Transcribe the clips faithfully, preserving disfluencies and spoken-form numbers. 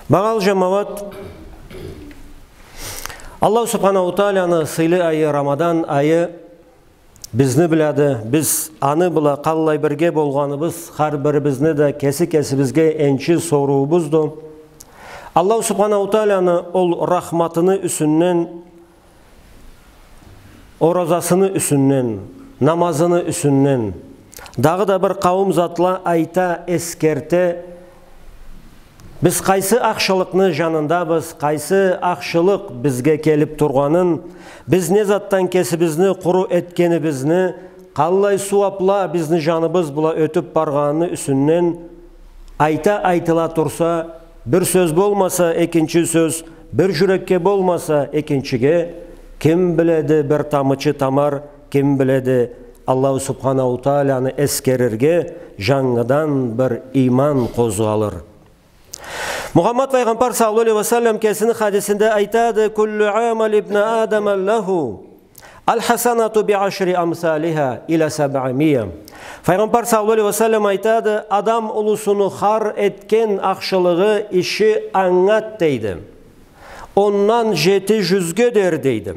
Багъалы джамауат, Аллаху Субханаху Тааланы сыйлы айы, Рамадан айы бизни бла да, биз аны бла къаллай бирге болгъаныбыз, хар бирибизни да кеси-кесибизге энчи соруубузду. Аллаху Субханаху Тааланы ол рахматыны юсюнден, оразасыны юсюнден, намазыны юсюнден, дагъыда бир къауум затла айта, эсгерте. Биз къайсы ахшылыкъны джанындабыз, къайсы ахшылыкъ бизге келиб тургъанын, биз не затдан кесибизни къуру этгенибизни, къаллай сууабла бизни джаныбыз бла ётюб баргъаныны юсюнден айта айтыла турса, бир сёз болмаса, экинчи сёз, бир джюрекге болмаса, экинчиге, ким биледи, бир тамычы тамар, ким биледи, Аллаху Субханаху Тааланы эсгерирге джангыдан бир иман къозгъалыр. Мухаммад Файгъамбар саллаллаху алейхи ва саллам кесини хадисинде айтады: «Куллу амали ибни Адама лаху, аль-хасанату би ашри амсалиха иля сабъимия». Файгъамбар саллаллаху алейхи ва саллам айтады: «Адам улусуну хар этген ахшылыгъы, иши ангады», — дейди. «Ондан джети джюзге дери», — дейди.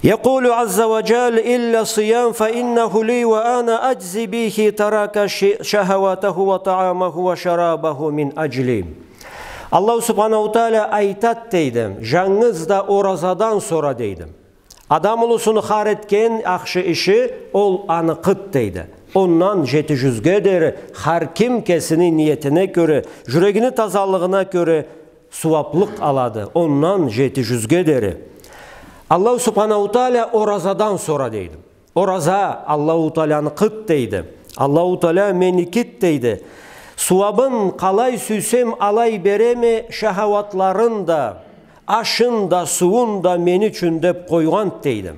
يقول عز وجل: «إلا الصيام فإنه لي وأنا أجزي به ترك ش-، شهوته وطعامه وشرابه من أجلي». Аллаху Субханаху Тааля айтат, дейди, жангыз да оразадан сора, дейди. Адам улусуну хар этген ахшы иши, ол аныкъыт, дейди. Ондан жети жюзге дери хар ким кесини ниетине кёре, жюрегини тазалыгъына кёре, сууаплыкъ алады, ондан жети жюзге дери. Аллаху Субханаху Тааля оразадан сора, дейди. Ораза Аллаху Тааляныкъыт, дейди. Аллаху Тааля меникит, дейди. Сууабын къалай сюйсем, алай береме, шахауатларын да, ашын да, сууун да мени ючюн деп къойгъанды, дейди.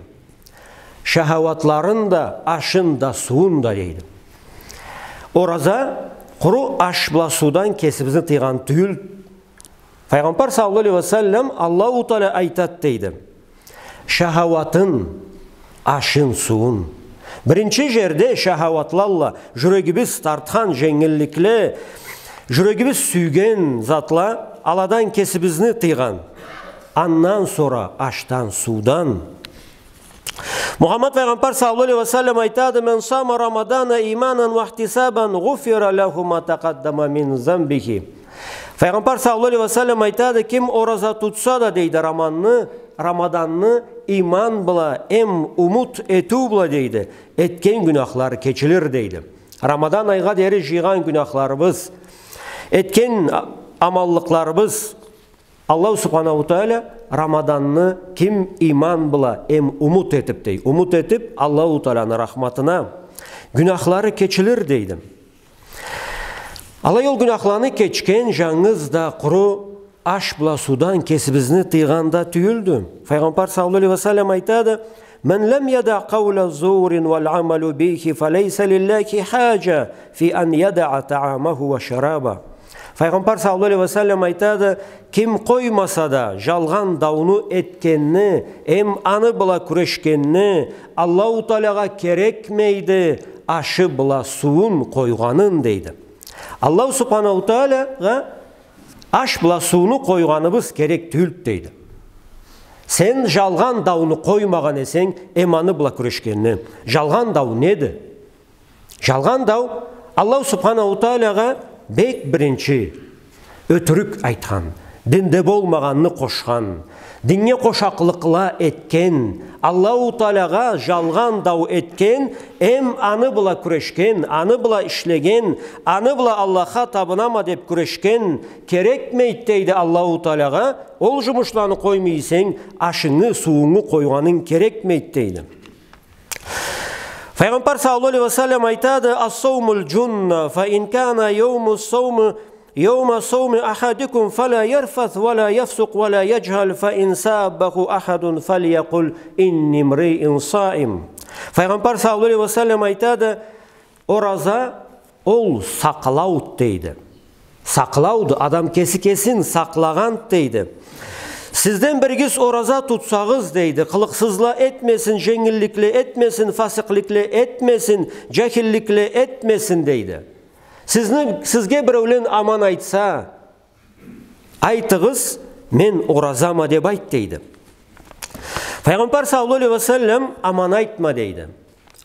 Шахауатларын да, ашын да, сууун да, дейди. Ораза къуру аш бла суудан кесибизни тыйгъан тюйюл. Файгъамбар саллаллаху алейхи ва саллам, Аллаху Тааля айтат, дейди, шахауатын, ашын, сууун. Биринчи жерде шахауатлалла, жюрегибиз тартхан женгилликле, жюрегибиз сюйген затла, аладан кесибизни тыйгъан. Андан сора ашдан, суудан. Мухаммад Файгъамбар саллаллаху алейхи ва саллам айтады: «Ман сама Рамадана иманан ва ихтисабан, гъуфира лаху ма такъаддама мин занбихи». Файгъамбар саллаллаху алейхи ва саллам айтады: «Ким ораза тутса да, — дейди, — Раманны, Рамаданны иман бла эм умут этиу бла, — дейди, — этген гюнахлары кечилир», — дейди. Рамадан айгъа дери жыйгъан гюнахларыбыз, этген а-, аманлыкъларыбыз, Аллаху Субханаху Тааля Рамаданны ким иман бла эм умут этип, дей, умут этип, Аллаху Тааляны рахматына, гюнахлары кечилир, дейди. Алай ол гюнахланы кечген жангыз да къуру аш бла суудан кесибизни тыйгъанда тюйюлдю. Файгъамбар саллаллаху алейхи ва саллам айтады: «Ман лам ядаъ къауля зури валь амалю бихи, фалейса лиллахи хажа фи ан ядаъа таамаху ва шарабаху». Файгъамбар саллаллаху алейхи ва саллам айтады: «Ким къоймаса да жалгъан дауну этгенни, эм аны бла кюрешгенни, Аллаху Тааляга керекмейди ашы бла сууун къойгъанын», — дейди. Аллаху Субханаху Тааляга аш бла сууну къойгъаныбыз керек тюйюлдю, дейди. Сен жалгъан дауну къоймагъан эсенг, эм аны бла кюрешгенни. Жалгъан дау неди? Жалгъан дау Аллаху Субханаху Тааляга бек биринчи ётюрюк айтхан, динде болмагъанны къошхан, динге къошакълыкъла этген, Аллаху Тааляга жалгъан дау этген, эм аны бла кюрешген, аны бла ишлеген, аны бла Аллахха табынама деп кюрешген, керекмейди, дейди, Аллаху Тааляга, ол жумушланы къоймай эсенг, ашынгы, суунгу къойгъанынг керекмейди, дейди. Файгъамбар саллаллаху алейхи ва саллам айтады: «Ас-сауму джунна, фа ин кана яуму сауми, яума сауми ахадикум, фаля ярфас, валя яфсукъ, валя яджхал, фа ин саббаху ахадун, фалякъул: инни мриун саим». Файгъамбар саллаллаху алейхи ва саллам айтады: «Ораза ол сакълауд», — дейди. Сакълауду, адам кеси кесин сакълагъанд, дейди. Сизден биригиз ораза тутсагъыз, дейди, къылыкъсызла этмесин, женгилликле этмесин, фасикъликле этмесин, джахилликле этмесин, дейди. Сизни, сизге биреулен аман айтса, Айтыгъыз, мен оразама деп айт, дейди. Файгъамбар саллаллаху алейхи ва саллам, аман айтма, дейди.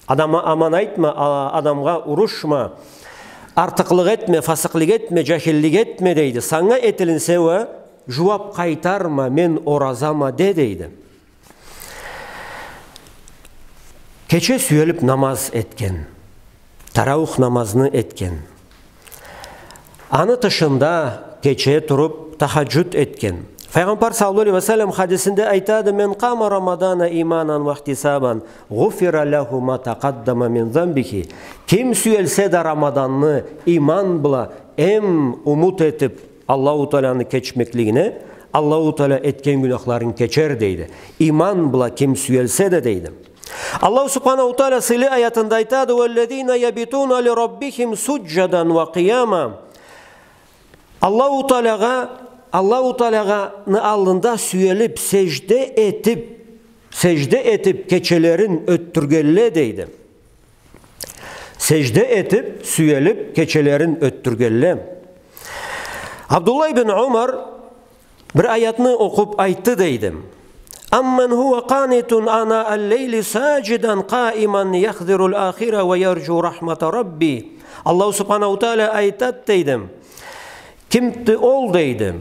Адама аман айтма, а-, адамгъа урушма, артыкълыкъ этме, фасыкълыкъ этме, джахиллик этме, дейди. Санга этилинсе уа, джууап къайтарма, мен оразама де, дейди. Кече сюелип намаз этген, тарауих намазны этген. Аны тышында кече туруп тахаджуд этген. Файгъамбар саллаллаху алейхи ва саллам хадисинде айтады: «Мен къама Рамадана иманан ва ихтисабан, гъуфира лаху ма такъаддама мин занбихи». Ким сюелсе да Рамаданны иман бла, эм умут этип, Аллаху Тааланы кечмеклигине, Аллаху Таала этген гюнахларын кечер, дейди. Иман бла ким сюелсе да, дейди. Аллаху Субханаху Таала сыйлы аятында айтады: «Валлазина ябитуна ли Раббихим суджадан ва къияма». Аллаху Таалагъа, Аллаху Таалагъаны аллында сюелип, сежде этип, сежде этип, кечелерин ётдюргенле, дейди. Сежде этип, сюелип, кечелерин ётдюргенле. Абдуллах ибн Умар бир аятны окъуп айтды, дейди: «Амман хуа къанитун ана ал-лейли саджидан къаиман яхзирул ахира ва ярджу рахмата Рабби». Аллаху Субханаху Таала айтат, дейди. Кимди ол, дейди.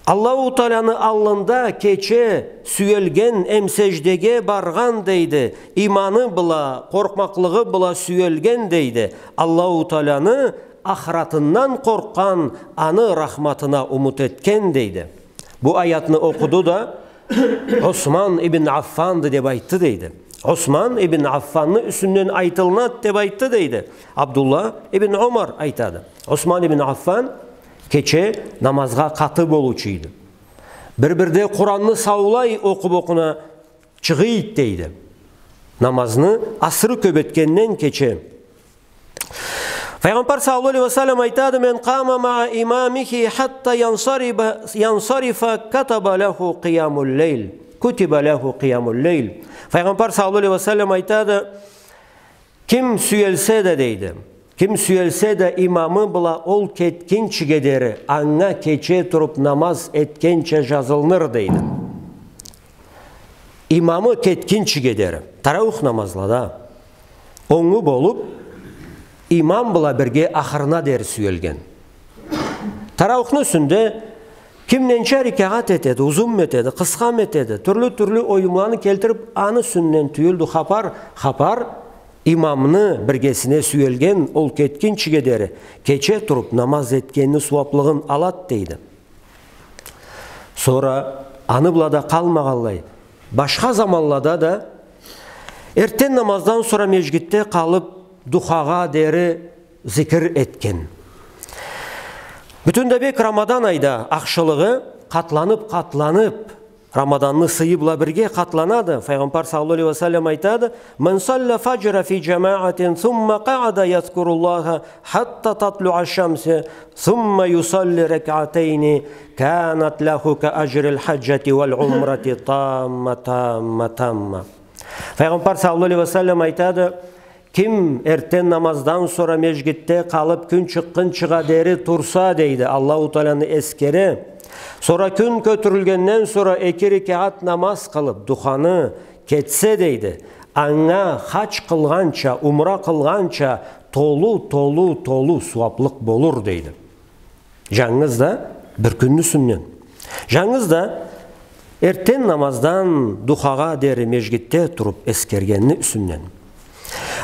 Аллаху Тааланы аллында кече сюелген, эм сеждеге баргъан, дейди. Иманы бла, къоркъмакълыгъы бла сюелген, дейди. Аллаху Тааланы ахыратындан къоркъгъан, аны рахматына умут этген, дейди. Бу аятны окъуду да Осман ибн Аффанды деп айтды, дейди. Осман ибн Аффанны юсюнден айтылынат деп айтды, дейди. Абдуллах ибн Умар айтады. Осман ибн Аффан кече намазгъа къаты болуучу эди. Бир-бирде Къуранны саулай окъуп окъуна чыгъыйт, дейди. Намазны асыры кёп этгенден кече. Файгъамбар саллаллаху алейхи ва саллам айтады: «Мен къама маа имамихи хатта янсариба-, янсарифа катаба лаху къиямул лейл. Кутиба лаху къиямул лейл». Файгъамбар саллаллаху алейхи ва саллам айтады: «Ким сюелсе да, — дейди, — ким сюелсе да имамы бла, ол кетгинчиге дери анга кече туруп намаз этгенча жазылыныр», — дейди. Имамы кетгинчиге дери. Тарауих намазлада онгу болуп, имам бла бирге ахырына дери сюелген. Тарауихни юсюнде ким ненча рекагъат этеди, узунму этеди, къысхамы этеди, тюрлю-тюрлю оюмланы келтирип, аны юсюнден тюйюлдю хапар, хапар имамны биргесине сюелген, ол кетгинчиге дери кече туруп намаз этгенни сууаплыгъын алат, дейди. Сора аны бла да къалмагъанлай, башха заманлада да эртден намаздан сора межгитде къалып, духагъа дери зикир этген. Бютюн да бек Рамадан айда ахшылыгъы къатланып-къатланып, Рамаданны сыйы бла бирге къатланады. Файгъамбар саллаллаху алейхи ва саллам айтады: «Ман салла фаджра фи джамаатин, сумма къаада язкуруллаха хатта татлуа шамсу, сумма юсалли ракаатайни, канат лаху ка аджрил хаджати вал умрати тамма, тамма, тамма». Файгъамбар саллаллаху алейхи ва саллам айтады: «Ким эртден намаздан сора межгитде къалып, кюн чыкъгъынчыгъа дери турса, — дейди, — Аллаху Тааланы эсгере, сора кюн кётюрюлгенден сора эки рекагъат намаз къылып, духаны кетсе, — дейди, — анга хадж къылгъанча, умра къылгъанча толу, толу, толу сууаплыкъ болур», — дейди. Жангыз да бир кюнню юсюнден. Жангыз да эртден намаздан духагъа дери межгитде туруп эсгергенни юсюнден.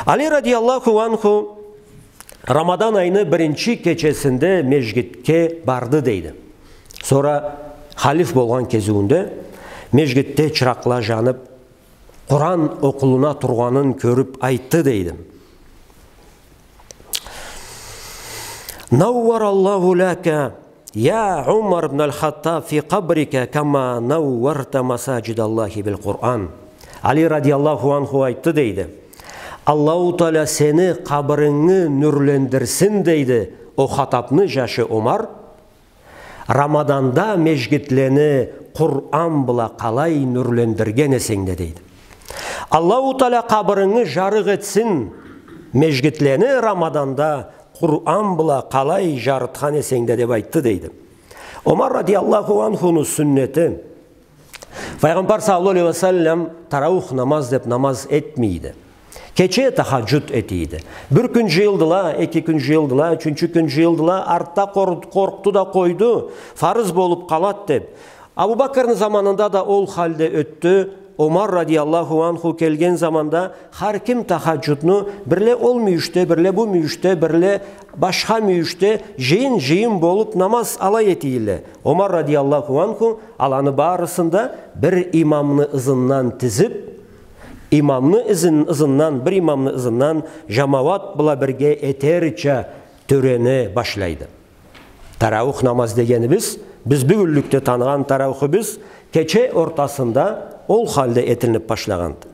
Али радияллаху анху Рамадан айны биринчи кечесинде межгитге барды, дейди. Сора халиф болгъан кезиуюнде межгитде чыракъла жанып, Къуран окъулуна тургъанын кёрюп айтды, дейди: «Наввараллаху лака, я Умар ибн аль-Хаттаб, фи къабрика кама навварта масаджидаллахи бил Къуран». Али радияллаху анху айтды, дейди: «Аллаху Таала сени къабырынгы нюрлендирсин, — дейди, — о Хаттабны жашы Умар, Рамаданда межгитлени Къуран бла къалай нюрлендирген эсенг да», — дейди. «Аллаху Таала къабырынгы жарыкъ этсин, межгитлени Рамаданда Къуран бла къалай жарытхан эсенг да», — деп айтды, дейди. Омар радияллаху анхуну сюннети. Файгъамбар саллаллаху алейхи ва саллам тараух намаз деб намаз этмейди. Кече тахаджуд этийди. Бир кюн джыйылдыла, эки кюн джыйылдыла, ючюнчю кюн джыйылдыла, артда къор-, къоркъду да къойду, фарыз болуб къалад деб. Абу Бакрны заманында да ол халде ётдю. Омар радияллаху анху келген заманда хар ким тахаджудну бирле ол мюйюшде, бирле бу мюйюшде, бирле башха мюйюшде джыйын-джыйын болуб намаз алай этийле. Омар радияллаху анху аланы барысын да бир имамны ызындан тизиб, имамны ызын-, ызындан, бир имамны ызындан джамауат бла бирге этерча тёрене башлайды. Тараух намаз дегенибиз, биз бюгюнлюкде таныгъан тараухубуз кече ортасында ол халде этилиниб башлагъанды.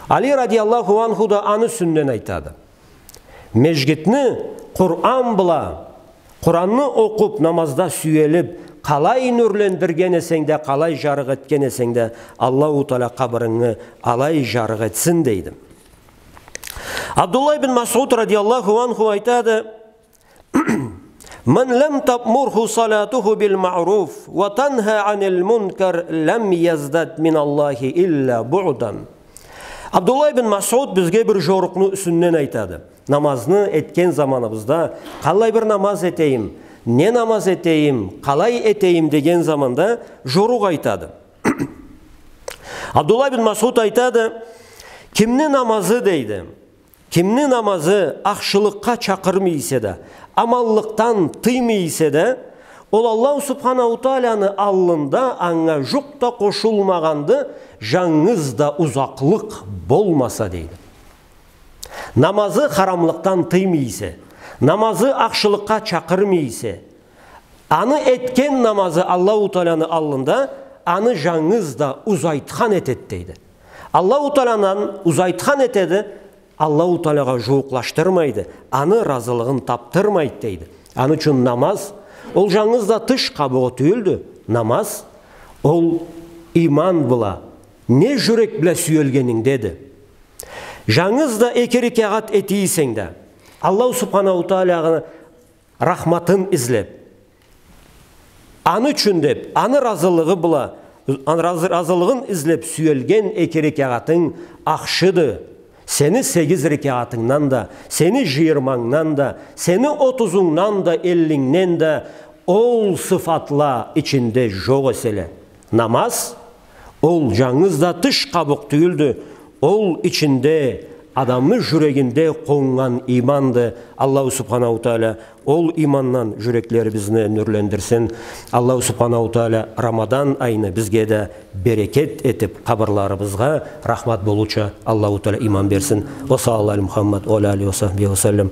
Али радияллаху анху да аны юсюнден айтады. Межгитни Къуран бла, Къуранны окъуб, намазда сюелиб, къалай нюрлендирген эсенг да, къалай джарыкъ этген эсенг да, Аллаху Тааля къабырынгы алай джарыкъ этсин, дейди. Абдуллах ибн Масъуд радияллаху анху айтады: «من لم تأمره صلاته بالمعروف وتنهه عن المنكر لم يزدد من الله إلا بعدا». Абдуллах ибн Масъуд бизге бир джорукъну юсюнден айтады. Намазны этген заманыбызда, къаллай бир намаз этейим, не намаз этейим, къалай этейим деген заманда джорукъ айтады. Абдуллах ибн Масъуд айтады, кимни намазы, дейди, кимни намазы ахшылыкъгъа чакъырмай эсе да, аманлыкъдан тыймай эсе да, ол Аллаху Субханаху Тааляны аллында анга джукъ да къошулмагъанды, джангыз да узакълыкъ болмаса, дейди. Намазы харамлыкъдан тыймай эсе, намазы ахшылыкъгъа чакъырмай эсе, аны этген намазы Аллаху Тааляны аллында аны джангыз да узайтхан этеди, дейди. Аллаху Тааляндан узайтхан этеди, Аллаху Таалягъа джууукълашдырмайды, аны разылыгъын табдырмайды, дейди. Аны ючюн намаз ол джангыз да тыш къабугъу тюйюлдю. Намаз ол иман бла, не джюрек бла сюелгенингдеди. Джангыз да эки рекагъат этий эсенг да, Аллаху Субханаху Таалягъа рахматын излеб, аны ючюн деб, аны разылыгъы бла, аны разы-, разылыгъын излеб сюелген эки рекагъатынг ахшыды сени сегиз рекагъатынгдан да, сени джыйырмангдан да, сени отузунгдан да, эллингден да, ол сыфатла ичинде джокъ эселе. Намаз ол джангыз да тыш къабукъ тюйюлдю, ол ичинде адамны джюрегинде къоннган иманды. Аллаху Субханаху Тааля ол имандан джюреклерибизни нюрлендирсин. Аллаху Субханаху Тааля Рамадан айны бизге да берекет этиб, къабырларыбызгъа рахмат болууча Аллаху Тааля иман берсин. Ва саллаллаху аля Мухаммад ва аля алихи ва сахбихи ва саллам.